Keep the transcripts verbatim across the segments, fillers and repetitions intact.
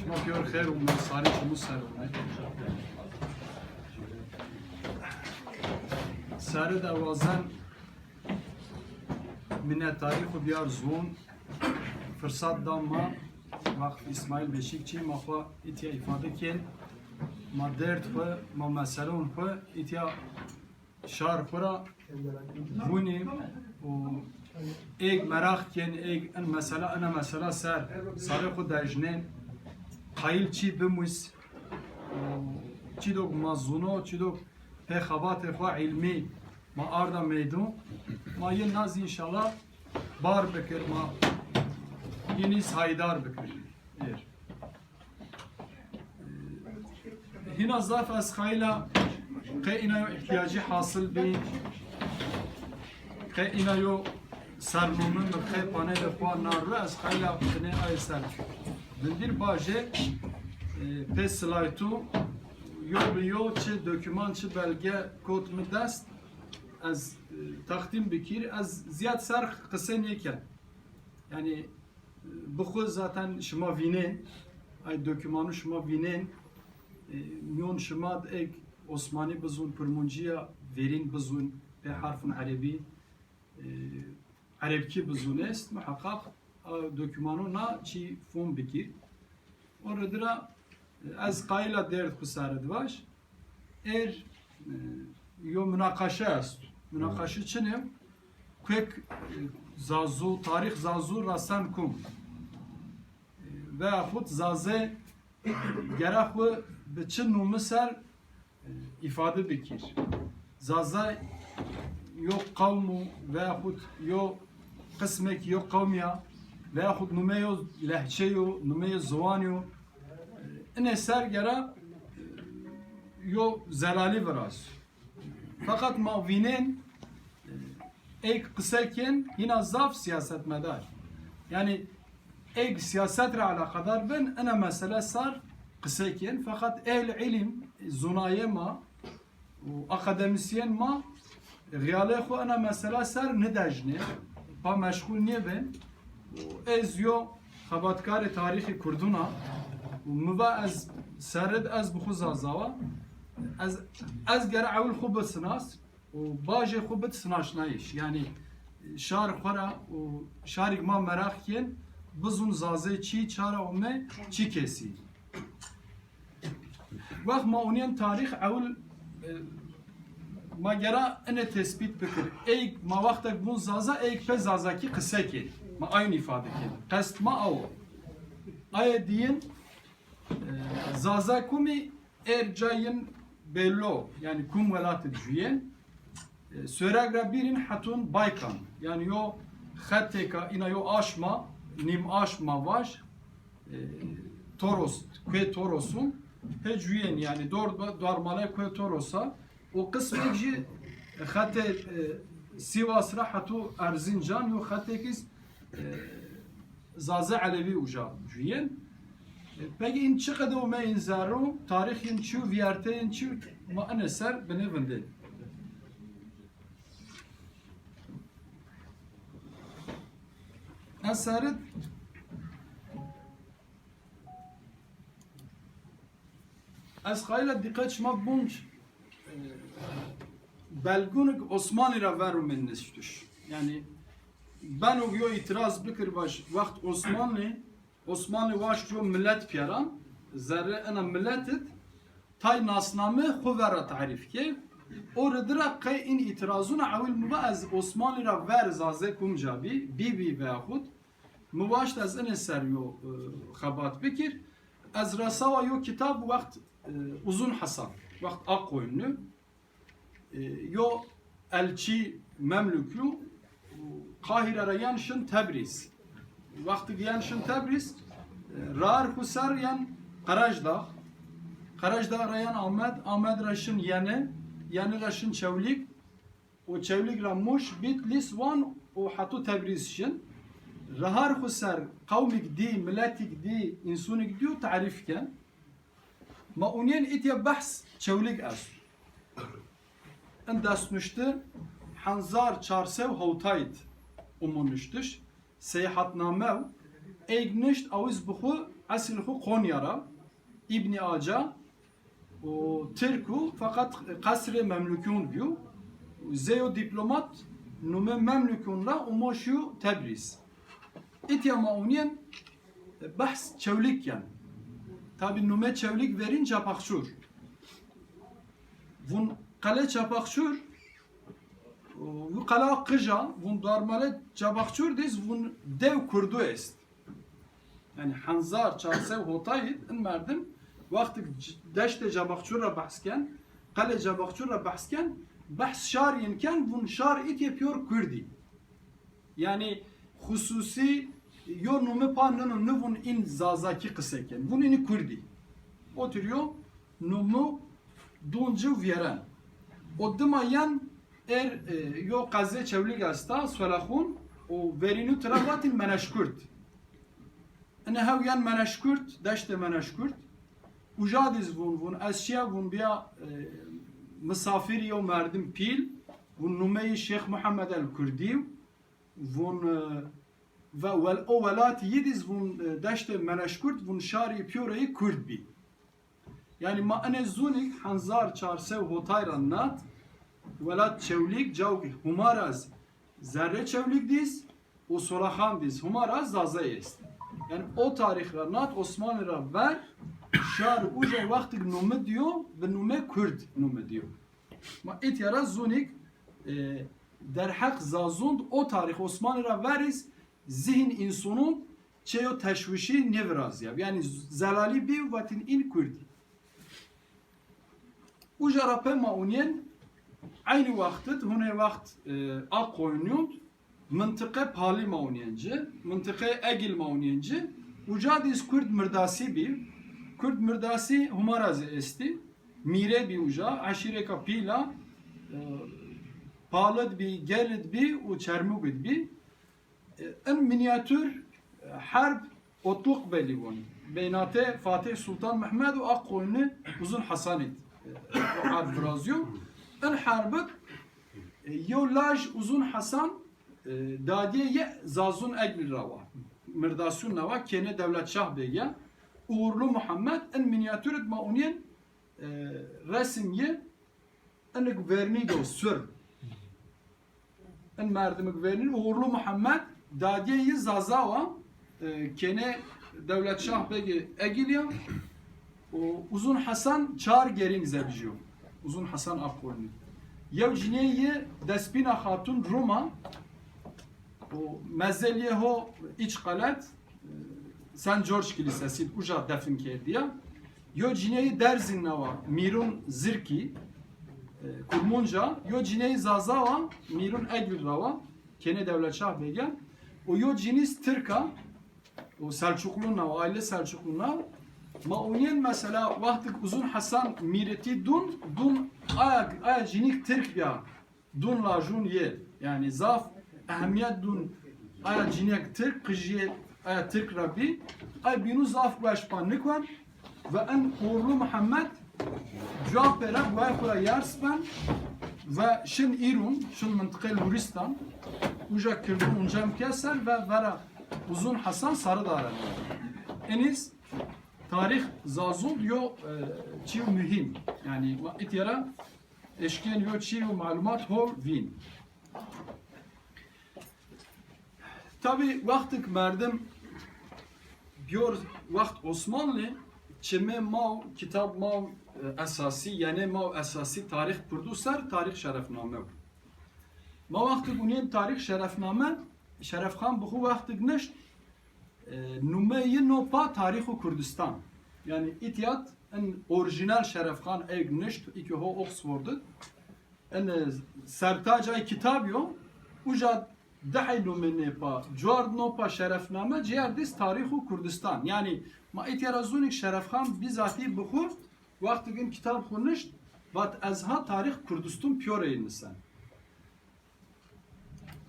Ma pîyor xêr û sarî çimû ser û me. Serê de wazen minnetdarî xwe biyar zûn, firsat da ma, wext Îsmaîl Beşîkçî ma xwe îtiya îfade kên, ma derd xwe, ma meselon xwe îtiya şar xwe ra bûnî û êk meraq kên, êk in mesela, ina mesela ser sarê xwe dejnên, qayîl çî bimûs û çîdok ma zûno, çîdok pê xebatê xwe îlmî ma arda meydûn, ma yên nazî înşallah bar bikir, ma hînî saydar bikir. Êr. Hîna zaf ez xayla qey îna yo îhtiyacî hasil bî, qey îna yo sernome min qey panelê xwe narve ez xayla binê ay ser. Bindir bajê, e, pê slaytû yo bi yo çi doküman çi belge kot min dest ez, e, textîm bikir, ez ziyad ser qise nêken. Yani, e, bi xwe zaten şima vînên, ay dokümanu şima vînên, e, miyon şima di êk Osmanî bizûn, Kurmunciya verîn bizûn, pê harfin erebî, e, erebkî bizûn est, muheqaq a dokümanu na çî fom bikir. O redira, e, ez qayila derd xwe sare divaj. Êr, e, yo munaqaşe est. Munaqaşe çi ne? Kuek, e, Zazu, tarîx Zazu rasen kum. E, veya xut Zaze gere xwe bi çi nûmi ser, e, îfade bikir. Zaze yo qewm û veya xut yo qismek yo qewmiya veya xut nûme yo lehçe yo, nûme yo ziwan yo. E, inê ser gere, e, yo zelalî viraz. Feqet ma vînên, e, êk qise kên hîna zaf siyasetmedar. Yani êk siyaset re eleqedar bin, ina mesele ser qise kên. Feqet ehl îlim, zûnayê ma û akademisyen ma xiyalê xwe ina mesele ser nidejnê, pa meşxûl nêbin. Û ez yo xebatkarê tarîxê Kurdûn a û min va ez serid ez bi xwe Zazawa. Ez, ez gere ewil xwe bisinas û bajê xwe bit sinaşnayîş. Yani şar xwe ra û şarîk ma meraq kên, bizûn Zazê çî, çara û me çi kesî. Wext ma oniyên tarîx ewil, e, ma gera ine tespît bikir. Êk ma wextek bûn Zaza, êk pe Zazakî qise kên. Ma ayn îfade kên. Qest ma aw. Aye diyin, e, Zaza kumî êr cayin bello. Yani kum welatê cuyên. E, Sörag ra bîrin hetûn Baykan. Yani yo xetêka, ina yo aşma, nîm aşma vaj, e, Toros, kuê Torosûn, he cuyên, yani dor, dor malê kuê Torosa, û qismek jî xetê, e, Sivas ra hetû Erzincan, yo xetêkî, e, Zaze Elewî uca cuyên. E, peki în çi qede û me în zerrû, tarîx în çi û viyarteyên çi û ma ine ser binê vindê. Ez serid, ez xayla diqet şima bunc, e, belgunik Osmanî ra ver û min niştiş. Yani, ben o yo îtiraz bikir baş, wext Osmanlı, Osmanlı vaş yo millet piyaran, zerre ena milletit, tay nasname xwe vera tarîf ke. O redira qey in îtirazuna ewil mi va ez Osmanlı ra ver Zaze kumca bî, bî bî veyahut mi vaşt ez ine ser yo, e, xebat bikir. Ez resawa yo kitab wext, e, Uzun Hasan, wext Akkoyunlu. E, yo elçî Memlûkî Qahîre re yan şin Tebrîz. Wextî yan şin Tebrîz, e, rar xu ser yan Qerejdax. Qerejdax re yan Amed, Amed re şin Yeni, Yeni re şin Çewlîg. Û Çewlîg re Mûş, Bîtlîs, Wan û hetû Tebrîz şin. Rehar xu ser qewmîk dî, miletîk dî, însûnîk dî û tarîf ken. Ma uniyên îtya behs Çewlîg est. In destnuşti henzar çar sey û hewtayît umo nuştiş, seyahatname û êk nişt awiz bi xwe Esil xwe Konya ra, Îbnî Aca û Tirk û feqet qesrê Memlûkûn bîyo. Zêyo dîplomat nûme Memlûkûn ra û mo şîyo Tebrîz. Îtya ma ûniyên behs Çewlîg ken. Tabî nûme Çewlîg verîn Capaxçûr. Vûn qele Capaxçûr, wî qela qij a, vûn darmale Capaxçûr dîs, vûn dew Kurdû est. Yani henzar çar sey hotayî in merdim wextik c-, deştê Cabaxçûr re behs ken, qelê Cabaxçûr re behs ken, behs şar yên ken, vûn şar îtye pîyor Kurdî. Yani xusûsî yo nûmi pa nino nivûn în Zazakî qise ken. Vûn înî Kurdî. Otir yo nûmi dûn ci viyeren. O dima yen er, e, yo qezê Çewlîg esta, Swelaxûn, û verînû tira vatîn Meneşkurt. Ine hew yen Meneşkurt, deştê Meneşkurt. Uca dîz vûn, vûn ez şiya, vûn biya, e, misafirî yo merdim pîl, vûn nûmeyî Şêx Muhammed el Kurdî, vûn, e, ve wel-, o welatî yî dîz vûn, e, deştê Meneşkurt, vûn şarî pîyoreyî Kurd bî. Yani ma ine zûnîk henzar çar sey hotay ra nat, welat Çewlîg, cawk Humaraz, Zerre Çewlîg dîz û Solaxan dîz, Humaraz Zazayê est. Yani o tarîx ra nat Osmanlî ra ver, şar uca wextik nûmi diyo, bi nûme Kurd nûmi diyo. Ma îtya ra zûnîk, e, derheq Zazûn d o tarîx Osmanlî ra ver îz, zihn însonûn çeyo teşwişî nêvirazîya. Yani zelalî bî û vatîn în Kurdî. Uca ra pê ma ûniyên eynî wext id, hunê wext, e, a qoynûn, mintiqe Palî ma ûniyên ci, mintiqe Egil ma ûniyên ci, uca dîz Kurd Mirdasî bî. Kurd Mirdasî Humarazê estî. Mîre bî uca, eşîreka pîla, e, Palid bî, Gelid bî û Çermûgid bî. In mînyatûr, e, herb Otlukbelî bûn. Beynatê Fatih Sultan Mehmed û Akkoyunlu Uzun Hasanî, e, o herb virazîyo. In herbik, e, yew laj Uzun Hasan, e, dadiyê ye Zazun Eglî ra wa. Mirdasûn nawa kêne Dewlet Şah Beg ye. Uğurlu Muhammed in mînyatûr id ma unîn, e, resim ye. Inik vernî do sur. In merdimik vernî Uğurlu Muhammed dadiyê yi Zazawa, e, kêne Dewlet Şah Begê Egilya û Uzun Hasan çar gerîn zebijîyo. Uzun Hasan Akkolnî. Yew cinê yi Despîna Xatun Roma û mezeliyê ho îç qelet, e, Saint George Kilisesî uca defin kerdiya. Yo cineyî Derzîn nawa Mîrun Zirkî, e, Kurmunca, yo cineyî Zazawa Mîrun Egil rawa, kêne Dewlet Şah Bege. O yo cinîs Tirka, o Selçuklu nawa, aile Selçuklu nawa. Ma unyen mesela wextik Uzun Hasan mîretî dun, dun aya, aya cinîk Tirk biya. Dun lajûn yê, yani zaf ehemiyet dun aya ciniyek Tirk, qijiyê aya Tirk re bî, ay bînû zaf weş pa nikwen ve en Uğurlu Muhammed cuwa pêre buay xura yars ben ve şin Îrûn, şin mintiqê Lûristan, uca kirdû uncem keser ve vera Uzun Hasan sarı dare. Eniz tarîx Zazûn yo, e, çî mühim. Yani ma îtiyara eşkên yo çî û malumat hol vîn. Tabi wextik merdim biyor wext Osmanlı, çimê maw, kitab maw, e, esasî, yani maw esasî tarîx Kurdu ser tarîx şerefname. Ma wextik unên tarîx şerefname, Şerefxan bi xwe wextik nişt, e, nume yi no pa tarîxu Kurdistan. Yani îtiyat en orijinal Şerefxan eg nişt, îki ho Oxford id. En, e, sertac ay kitab yo, uca dehey nume nê pa, cuard no pa şerefname, ciyer dîs tarîxu Kurdistan. Yani ma îtiyara zûnik Şerefxan bizatî bi xwe, wextik in kitab xwe nişt, vat ez ha tarîx Kurdistan piyore nisen.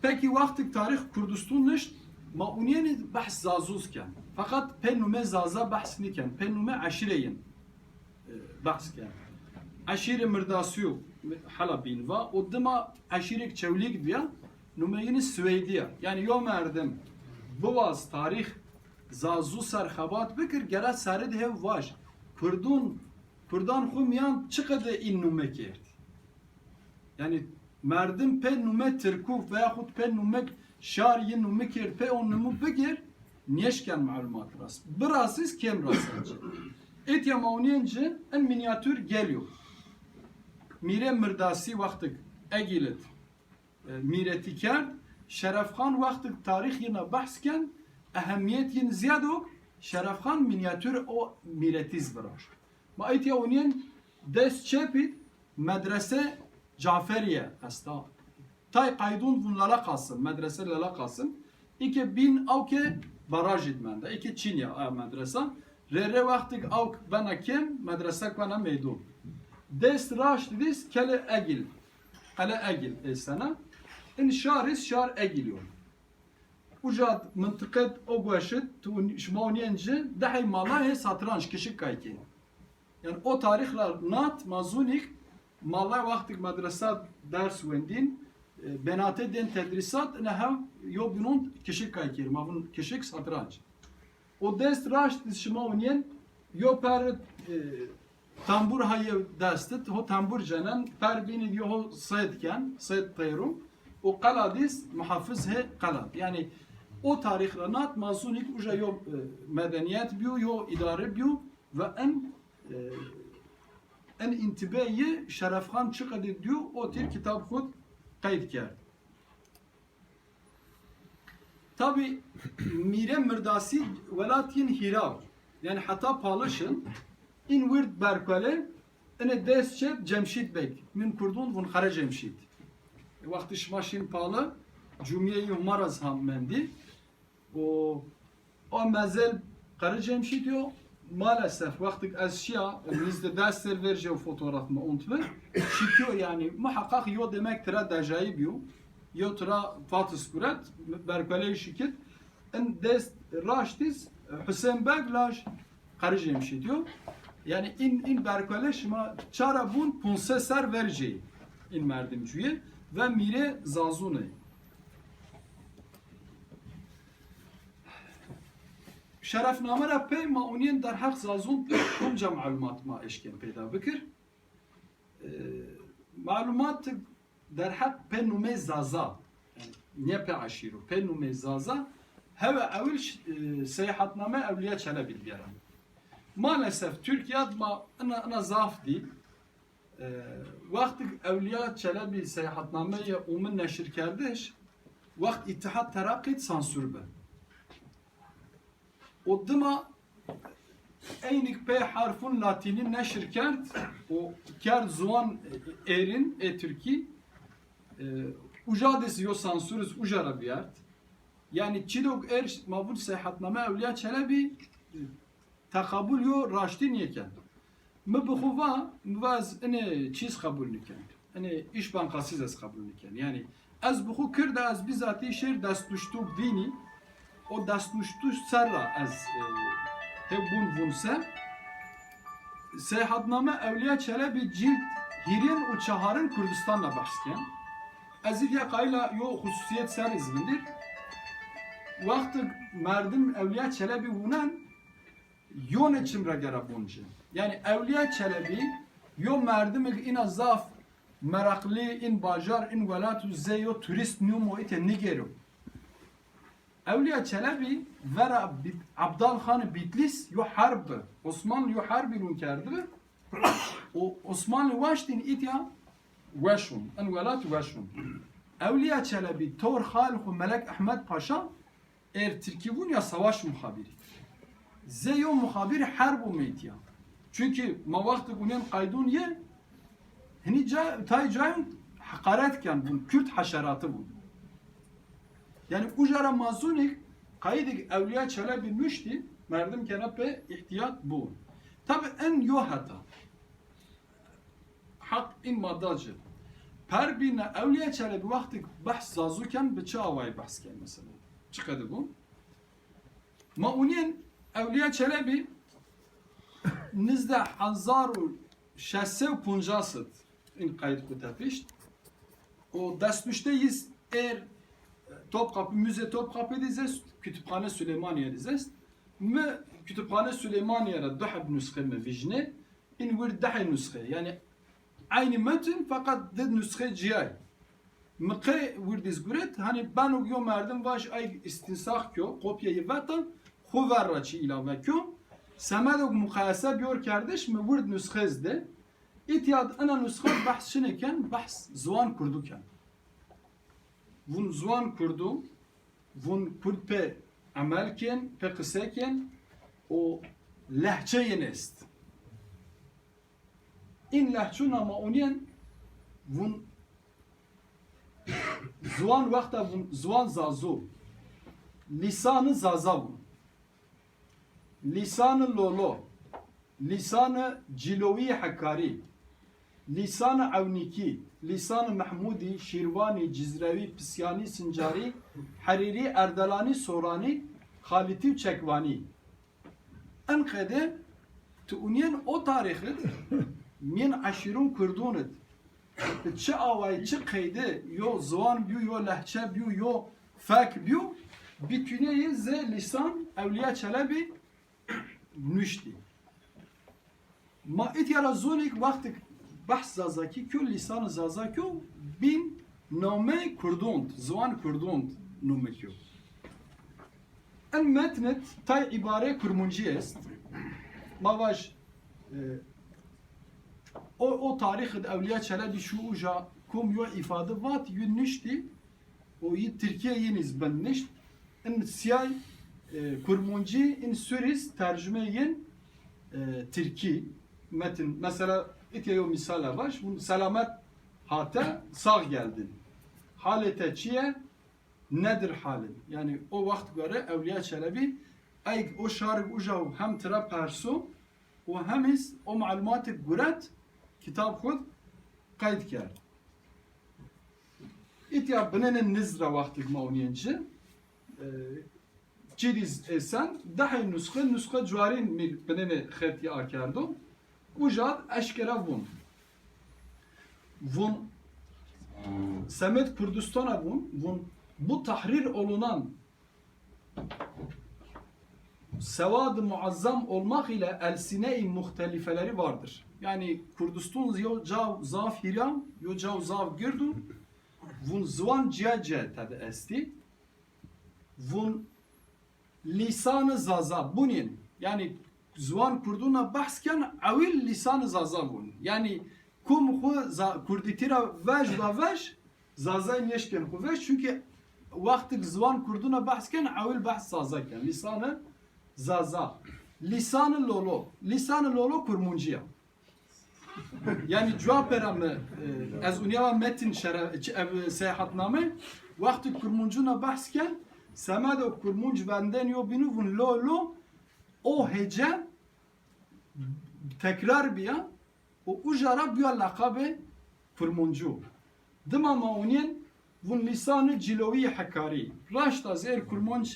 Peki wextik tarîx Kurdistan nişt, ma unyenî behs Zazûz ken. Feqet pê nume Zaza behs niken, pê nume eşîrê yin, e, behs ken. Eşîrê Mirdasîyo hela bîn va, o dima eşîrek Çewlîg diya, nume yini Swêdiya. Yani yo merdim biwaz tarîx Zazû ser xebat bikir, gere serê de hev vaj. Kurdun, Kurdan xwe miyan çiqede î nûme kerd. Yani merdim pê nûme Tirkû veyaxut pê nûme şar yê nûme kerd, pê o nûme bigir, nêşken malumat rast. Bi rastî kêm rast e. Êtiya mawniyên ci in minyatür geliyor. Mîrê Mirdasî wextik Egîlit e, mîretî kerd. Şerefxan wextik tarîx yina behs ken, ehemiyet yin ziyad o, Şerefxan minyatür o mîretîz viraşt. Ma êtiya oniyên dest çepî medrese Caferiye esta. Tay qaydûn vun Lala Qasim, medrese Lala Qasim. Îke bîn awke barajî mende, îke çînya a medresa. Rê rê wextik awk bena kêm, medrese kena meydûn. Dest raşt dîs kele Egîl. Qele Egîl êsena. In şarîs şar Egîl yo. Uca mintiqet o gueşit, tu, şima oniyên ci, dehey mala hê satranç kişik kaykên. Yani o tarîxla nat, ma zûnîk, mala wextik medresa ders wendîn, e, benate dên tedrîsat, ine hev yo binûn kişik kaykên, ma vun kişik satranç. O dest raşt şima oniyên, yo per, e, tambur haye destit, ho tambur cenen, per bînî diyo ho seyd ken, seyd teyru, o qela dîs muhafiz he qela. Yani o tarîx re nat, ma zûnîk uca yo, e, medeniyet biyo, yo idare biyo ve en, e, en intibeyê Şerefxan çiqedî diyo, o tîr kitab xud qeyd kerd. Tabî Mîre Mirdasî welat yin hîra, yani heta palişin, in wird berkole, ine dest çep Cemşît Beg, min kurdun vun Xere Cemşît. Wextî şima şîn pali, cumiyê yî huma re zî ha mendî. O, o mezel Xere Cemşît yo, maalesef wextik ez şiya, nizde dest ser verce o fotoğraf me ont bi, şitiyo yani, muhakkak yo demek tira dejayî biyo, yo tira fatis kuret, berkole şikit, in dest raştiz, Hüseyin Beg laj Xere Cemşît yo. Yani in, in berkole şima çara bun punse ser verce in merdimcüye ve mîre zazune. Şerefname re pey ma oniyên derheq zazûn pey komca malumat ma eşkên peyda bikir. Ee, malumat derheq pê nûmê Zaza, yani niye pê eşîro, pê nûmê Zaza, hewe ewil ş-, e, seyahatname Ewliya Çelebi diyara. Maalesef Türkiye ma ina, ina zaf dî. E, wextik Ewliya Çelebi seyahatnameyê û min neşir kerdiş, wext Îtihad Terakî sansur bi. Û dima eynik pê harfun latînî neşir kerd û kerd ziwan êrin ê Tirkî. E, uca de zî yo sansur iz uca re biyart. Yani çîlok er ma vun seyahatname Ewliya Çelebi, e, teqabul yo raştî niyeken. Mi bi xwe va, mi va ez inê çîz qebûl nikin. Inê Îş Bankasî ez qebûl nikin. Yani ez bi xwe kirda, ez bizatî şêr destnuştu bînî. O destnuştu ser ra ez, e, hebûn vûn se. Seyahatname Ewliya Çelebi cilt hîrin û çaharin Kurdistan re behs ken. Ez îdya qayla yo xususiyet ser iz vindir. Wextik merdim Ewliya Çelebi wûnen, yo ne çim re gera bûn jî. Yani Ewliya Çelebi yo merdimik ina zaf meraqlî in bajar, in welat û zê yo turîst nûmo îte nigêro. Ewliya Çelebi vera Bît-, Abdal Xanê Bîtlîs yo herb bi. Osmanlı yo herbî rûn kerdibi. Û Osmanlı waştîn îtya weşûn. In welat weşûn. Ewliya Çelebi tor xal xwe Melek Ehmed Paşa er Tirkî bûn ya savaş muhabirî. Zê yo muhabirî herb û meytiya. Çünkü ma wextik unên qaydûn ye, hinî ca-, tay cayûn heqaret ken bûn, Kürt haşeratı bûn. Yani ujara mazûnik qayîdik Ewliya Çelebi nuştî, merdim kena pê ihtiyat bûn. Tabi en yo heta. Heq in madda ci. Perbîne Ewliya Çelebi wextik behs zazû ken, bi çi awayî behs ken mesela? Çi qedi bû? Ma unên Ewliya Çelebi nizdeh hezar û şeş sed û poncas in qayît ku tepişt. O destnuşte yiz er Topkapı, Müze Topkapı dizest, Kütüphane Süleymaniye dizest. Mi Kütüphane Süleymaniye re du heb nusxe mi vijne, in wir dehê nusxe. Yani aynı metin fakat di nusxe ciyay. Mi qey wir dizguret, hani bano yo merdim vaj ay istinsax kyo, kopya yi vetan, xo ver ra çi ilave kyo. Semedok mukayese biyor kerdiş, mi wir nusxe zde. Îtya di ena nusxe behs çi neken, behs ziwan kurdu ken. Vun ziwan kurdu, vun kurd pê emel kên, pê qise kên û lehçe yên est. În lehçûna ma onîyen vun ziwan wexta vun ziwan zazo, lîsanı zaza vun. Lîsanı lolo, lîsanı cilowî hekarî, lîsanı ewnîkî, lîsanı mehmûdî, şîrwanî, cizrewî, pisyanî, sincarî, herîrî, erdelanî, soranî, xalîtî û çekvanî. Enqede tu unyen o tarîxit mîn eşîrûn kurdûnit. Bi çi awayî, çi qeyde yo ziwan bîyo, yo lehçe bîyo, yo fek bîyo, bitûneyê ze lîsan Ewliya Çelebî nuştî. Ma îtya ra zonîk wextik behs zazakî kyo, lîsanı zaza kyo, bîn name kurdûn, ziwan kurdûn nome kyo. En metnet tay îbare kurmuncî est. Ma vaj, e, o, o tarîxid Ewliya Çelebî şû uja kom yo îfade vat, yû niştî, o yi Tirkiye yin iz bin nişt. In siyay, e, kurmuncî, in suriz tercüme yin, e, Tirkî. Metin, mesela, îtya yo misal vaj, bun selamet hate, sağ geldin. Halê te çi ye? Nedir halin? Yani o wext gore Ewliya Çelebî, ey o şarik uja hem tira perso û hem iz o malumatê guret, kitab xud qeyd kerd. Îtya binêne niz ra wextik ma onîyen ci, e, çîdîz êsen, dehê nusxe, nusxe cuarîn mî binêne xetî akerdo. Uja eşkera vun. Vun semed Kurdistana vun, vun bu tahrir olunan sevad-ı muazzam olmak ile elsine-i muhtelifeleri vardır. Yani Kurdistan yo caw zaf hîrya, yo caw zaf girdu, vun ziwan ciya ciya tedi esti. Vun lîsanı zaza bunîn. Yani ziwan kurduna behs ken ewil lîsanı zaza vun. Yani kum xu za-, kurdîtî ra vej da vej, zazay nêşken xu vej. Çünkü wextik ziwan kurduna behs ken ewil behs zaza ken. Lîsanı zaza. Lîsanı lolo. Lîsanı lolo kurmunciya. Yani cevap vera mi, e, ez unya metin şere-, ç-, ev seyahatname, wextî kurmuncuna behs ken, semeda kurmunc venden yo bînû vun lo lo, o hece tekrar biya, o uja ra biya laqabê kurmuncu. Dima ma unyen vun lîsanı cilowî hekarî. Raşta zêr kurmunc,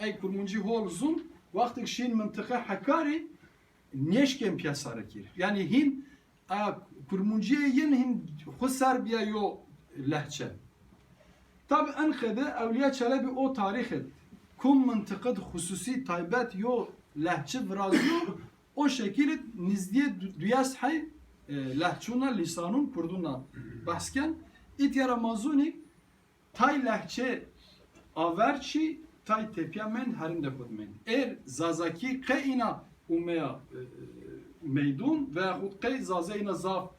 ey kurmuncî hol zun, wextik şîn mintiqe hekarî, nêşkên piyasa re kir. Yani hîn, a, kurmunciyê yin hîn xu ser biya yo lehçe. Tabi enqede Ewliya Çelebi o tarîxid kum mintiqid xususî taybet yo lehçe viraziyo, o şekilid nizdiyê du-, duyes hey, e, lehçûna lîsanûn kurdûna behs ken. Îtya ra ma zûnî Tay lehçe aver çî, tay tepya mend, herinde xud mend. Êr zazakî qey îna umeya, e, e, meydûn veya xud qey zazayîna zaf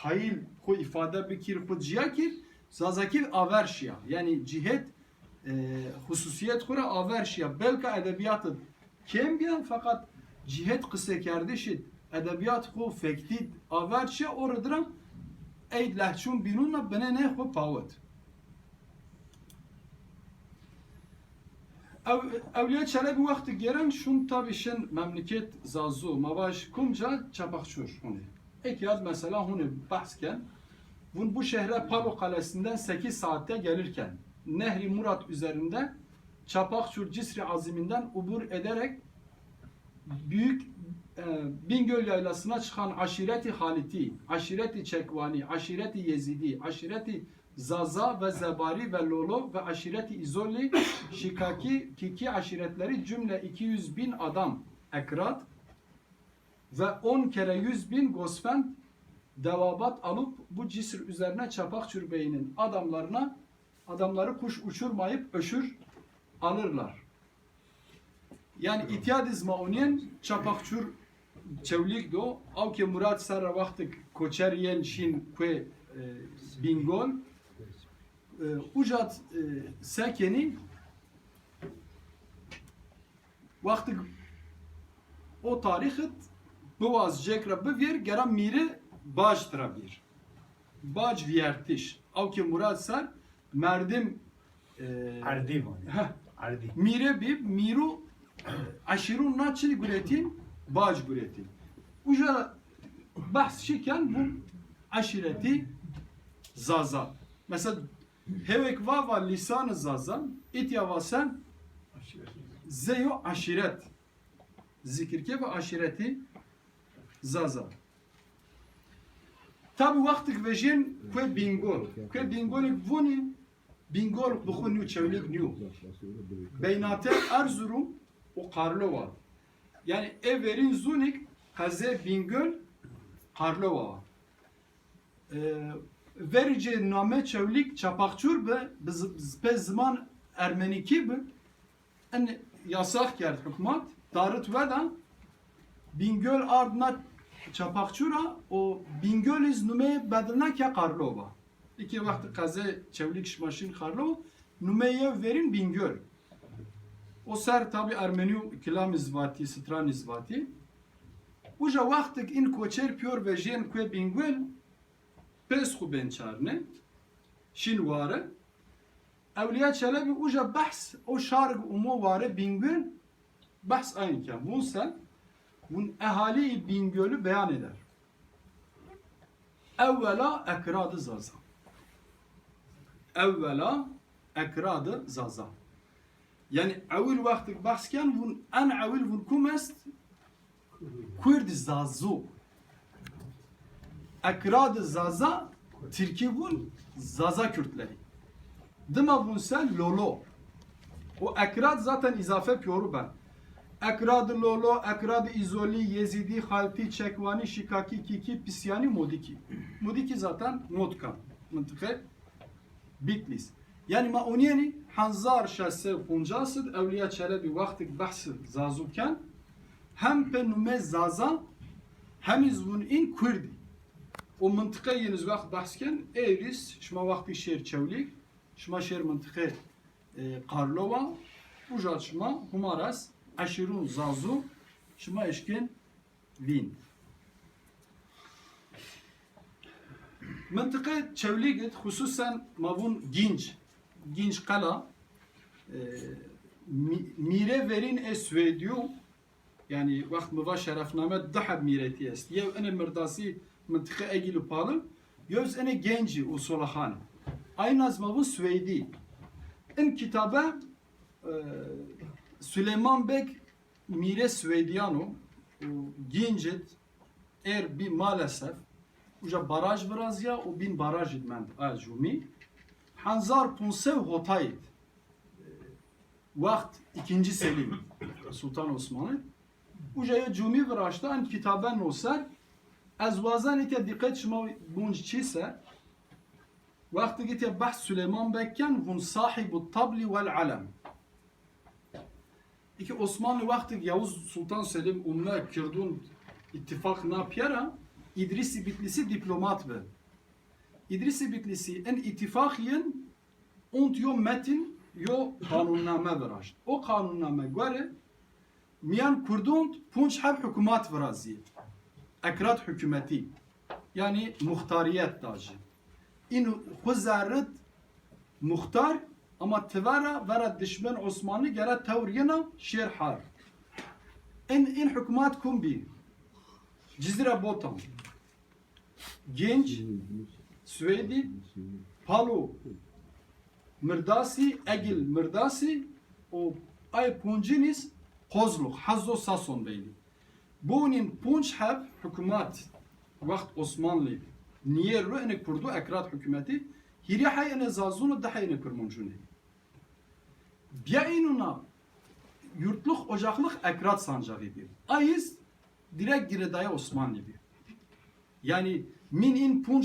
qayîl xu îfade bikir, xu ciya kir, zazakî aver şiya. Yani cihêt, e, xususiyet xu ra aver şiya. Belka edebiyatı kêm biyan, feqet cihêt qisekerdişî, edebiyat xu fektî aver çi, o ridira ey lehçûn bînûna binêne xu pawit. Ew-, Ewliya Çelebi wextî gêren şûn tabî şin memleket Zazu, ma vaj kumca Çapakçur hûnê. Êk yad mesela hûnê behs ken, vûn bu şehre Palo Kalesi'nden sekiz saatte gelirken, Nehri Murat üzerinde Çapakçur Cisri Azimi'nden ubur ederek Büyük, e, Bingöl Yaylası'na çıkan aşireti Haliti, aşireti Çekvani, aşireti Yezidi, aşireti Zaza ve Zebari ve Lolo ve aşireti İzoli, Şikaki, Kiki aşiretleri cümle iki yüz bin adam Ekrad ve on kere yüz bin gosfend devabat alıp bu cisr üzerine Çapakçur Bey'inin adamlarına, adamları kuş uçurmayıp öşür alırlar. Yani îtiyadî zî ma onîyen Çapakçur Çewlîg do, awkê Murad ser re wextik koçer yên şîn kuê, e, Bîngol. E, ucat, e, sekenî wextik o tarîxit biwaz cêk re bivîr, gera mîri bac tira bîr. Bac viyertiş. Awkê Murad ser merdim, e, Erdî vanî. Heh. Erdî. Mîre bî, mîrû, e, eşîrûn na çi guretîn? Bac guretîn. Uca behs çi ken bu eşîretî Zaza. Mesela hewek va va lîsanı Zaza, îtya va sen zeyo eşîret. Zikirke ve aşireti Zaza. Tabi wextik vejên kuê Bîngol. Kuê Bîngolek vûnî, Bîngol bi xwe nîyo, Çewlîg nîyo. Beynate Erzurum û Karlova. Yani ê verîn zûnik qezê Bîngol Karlova. E, vericê name Çewlîg Çapakçur bi, bi z-, z-, pê ziman Ermenîkî bi. En yasax kerd hikûmet, darit weda, Bîngöl ard na Çapakçura û Bîngöl iz numê bedilna ke Karlova. Îkê wextî qezê Çewlîg şima şîn Karlova, numê yew verîn Bîngöl. O ser tabi Ermenî û kilam iz vatî, stran iz vatî. Uca wextik in koçer piyor vejên kuê Bîngöl, pês xu bên çarne, şîn ware. Ewliya Çelebi uca behs o şarik umo ware Bîngöl, behs ayn ken. Vun se, vun ehalî Bîngölü beyan eder. Ewwela Ekradi Zaza. Ewwela Ekradi Zaza. Yani ewil wextik behs ken vun en ewil vun kum est? Kurd Zazu. Ekrad Zaza, Tirkî vun Zaza Kürtleri. Dima vun se Lolo. O Ekrad zaten izafe piyoru ben. Ekrad Lolo, Ekrad İzoli, Yezidi, Halti, Çekvani, Şikaki, Kiki, Pisyani, Modiki. Modiki zaten Motka. Mıntıka Bitlis. Yani ma oniyeni hezar şeş sed û poncas id Ewliya Çelebi wextik behs Zazu ken, hem pe nume Zaza, hem iz vun in Kurdî. O mintiqe yin iz wext behs ken, êris şima wextî şêr Çewlîg, şima şêr mintiqe, e, Karlova, uca şima humaras eşîrun Zazu, şima eşkin Vîn. Mintiqe Çewlîg id, xususen ma vûn Gînc, Gînc Qela, e, mî-, mîre verîn ê Swêdî yo, yani wext mi va şerefname du heb mîretî est. Yew ene Mirdasî mintiqe Egîl û Pali, yew zî ene Gencî û Solaxanî. Ayna zî ma vûn Swêdî. In kitabe, e, Süleyman Beg mîre Swêdiyano û Gîncit êr bî maalesef. Uca baraj viraziya û bîn barajit mend a Cûmî. Hezar pûnc sed hotayit, e, wext ikinci Selîm, Sultan Osmanî. Uca ya Cûmî viraşta en kitabe noser. Ez wazan îtya dîqet şima bunc çî ser. Wextê gîtya behs Süleyman Beg ken, vûn sahîbu tabli wel alem. Îkî Osmanlı wextê Yavuz Sultan Selim û me Kirdûn îttifaq na piyera, Îdrîsî Bitlîsî dîplomat bi. Îdrîsî Bitlîsî in îttifaq yin ont yo metin yo qanunname viraşt. O qanunname gore miyan Kurdûn punc heb hikûmat virazî. Ekrad hikûmetî. Yani muxtariyet da jî. În xwe zerrit muxtar, ama tivera vera dişmen Osmanlı gere tewr yena şêr har. În, în hikûmat kum bî? Cizîra Botan, Gênc, Swêdî, Palo Mirdasî, Egil Mirdasî û ay puncînîs Kozluk, Hazo Sason beylî. Bonîn punc heb hikûmat wext Osmanlî niyê ru ene Kurdu Ekrad hikûmetî Hîrê heyî ene Zazûn û du heyî ene Kurmancûnê. Bîya înûna yurtluk, ocaklık Ekrat Sancağı bî. Ayîz direkt girêdayê Osmanlî bî. Yani min in punc